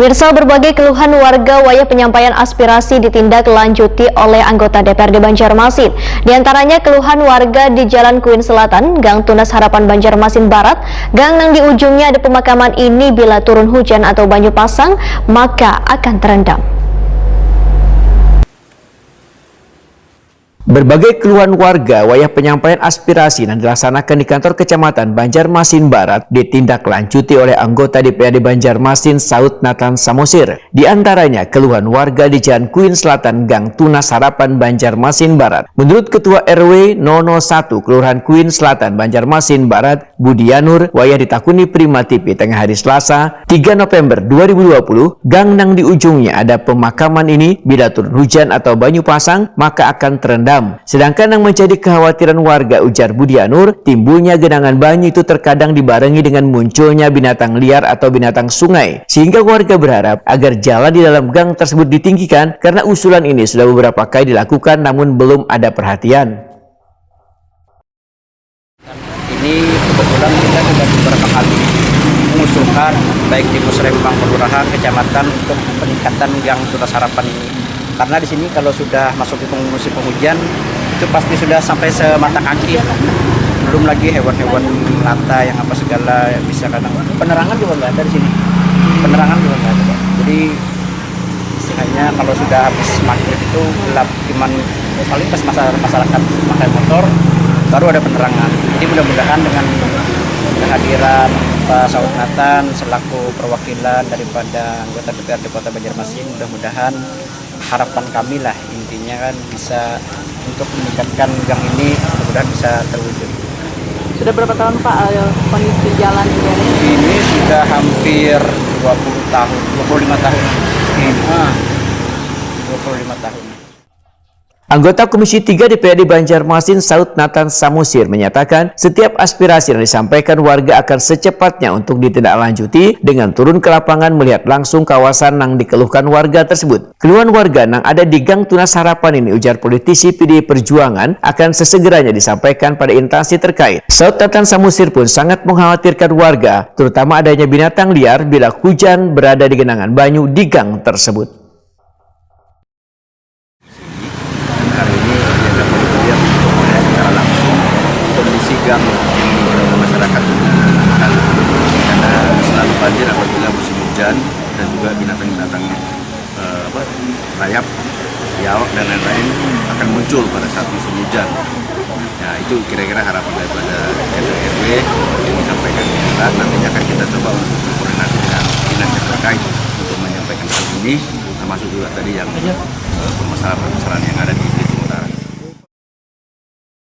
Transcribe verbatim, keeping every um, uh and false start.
Pemirsa, berbagai keluhan warga wayah penyampaian aspirasi ditindaklanjuti oleh anggota D P R D Banjarmasin. Di antaranya keluhan warga di Jalan Kuin Selatan, Gang Tunas Harapan Banjarmasin Barat, gang nang di ujungnya ada pemakaman ini bila turun hujan atau banyu pasang, maka akan terendam. Berbagai keluhan warga wayah penyampaian aspirasi yang dilaksanakan di kantor kecamatan Banjarmasin Barat ditindaklanjuti oleh anggota D P R D Banjarmasin, Saud Nathan Samosir. Di antaranya keluhan warga di Jalan Kuin Selatan, Gang Tunas Harapan, Banjarmasin Barat. Menurut Ketua R W nol nol satu Kelurahan Kuin Selatan, Banjarmasin Barat, Budianur, wayah ditakuni Prima T V tengah hari Selasa, tiga November dua ribu dua puluh, gang nang di ujungnya ada pemakaman ini bila turun hujan atau banyu pasang, maka akan terendam. Sedangkan yang menjadi kekhawatiran warga, ujar Budianur, timbulnya genangan banyu itu terkadang dibarengi dengan munculnya binatang liar atau binatang sungai, sehingga warga berharap agar jalan di dalam gang tersebut ditinggikan karena usulan ini sudah beberapa kali dilakukan namun belum ada perhatian. Ini kebetulan kita sudah beberapa kali mengusulkan, baik di Musrembang Kelurahan, Kecamatan, untuk peningkatan Gang Tunas Harapan ini. Karena di sini kalau sudah masuk di musim penghujan, itu pasti sudah sampai semata kaki. Belum lagi hewan-hewan melata yang apa segala yang bisa kadang. Penerangan juga nggak ada di sini. Penerangan juga nggak ada, Pak. Jadi istilahnya kalau sudah habis maghrib itu gelap, cuman paling pas masa-, masyarakat pakai motor baru ada penerangan. Jadi mudah-mudahan dengan kehadiran Pak Saud Nathan selaku perwakilan daripada anggota D P R D Kota Banjarmasin, mudah-mudahan harapan kami lah, intinya kan bisa untuk meningkatkan gang ini, mudah-mudahan bisa terwujud. Sudah berapa tahun, Pak, eh, kondisi jalan ini? Ini sudah hampir dua puluh tahun, dua puluh lima tahun. Ah, dua puluh lima tahun. Anggota Komisi tiga D P R D Banjarmasin, Saud Nathan Samosir, menyatakan setiap aspirasi yang disampaikan warga akan secepatnya untuk ditindaklanjuti dengan turun ke lapangan melihat langsung kawasan yang dikeluhkan warga tersebut. Keluhan warga nang ada di Gang Tunas Harapan ini, ujar politisi P D I Perjuangan, akan sesegeranya disampaikan pada instansi terkait. Saud Nathan Samosir pun sangat mengkhawatirkan warga, terutama adanya binatang liar bila hujan berada di genangan banyu di gang tersebut. Dan hari ini kita dapat melihat secara langsung kondisi gang yang masyarakat, karena selalu banjir apabila musim hujan, dan juga binatang-binatang, eh, apa, rayap, biawak dan lain-lain akan muncul pada saat musim hujan. Nah, itu kira-kira harapan daripada R W yang disampaikan ke kita. Nantinya akan kita coba untuk berkoordinasi dengan dinas yang terkait untuk menyampaikan hal ini, termasuk juga tadi yang, eh, permasalahan-permasalahan yang ada di situ.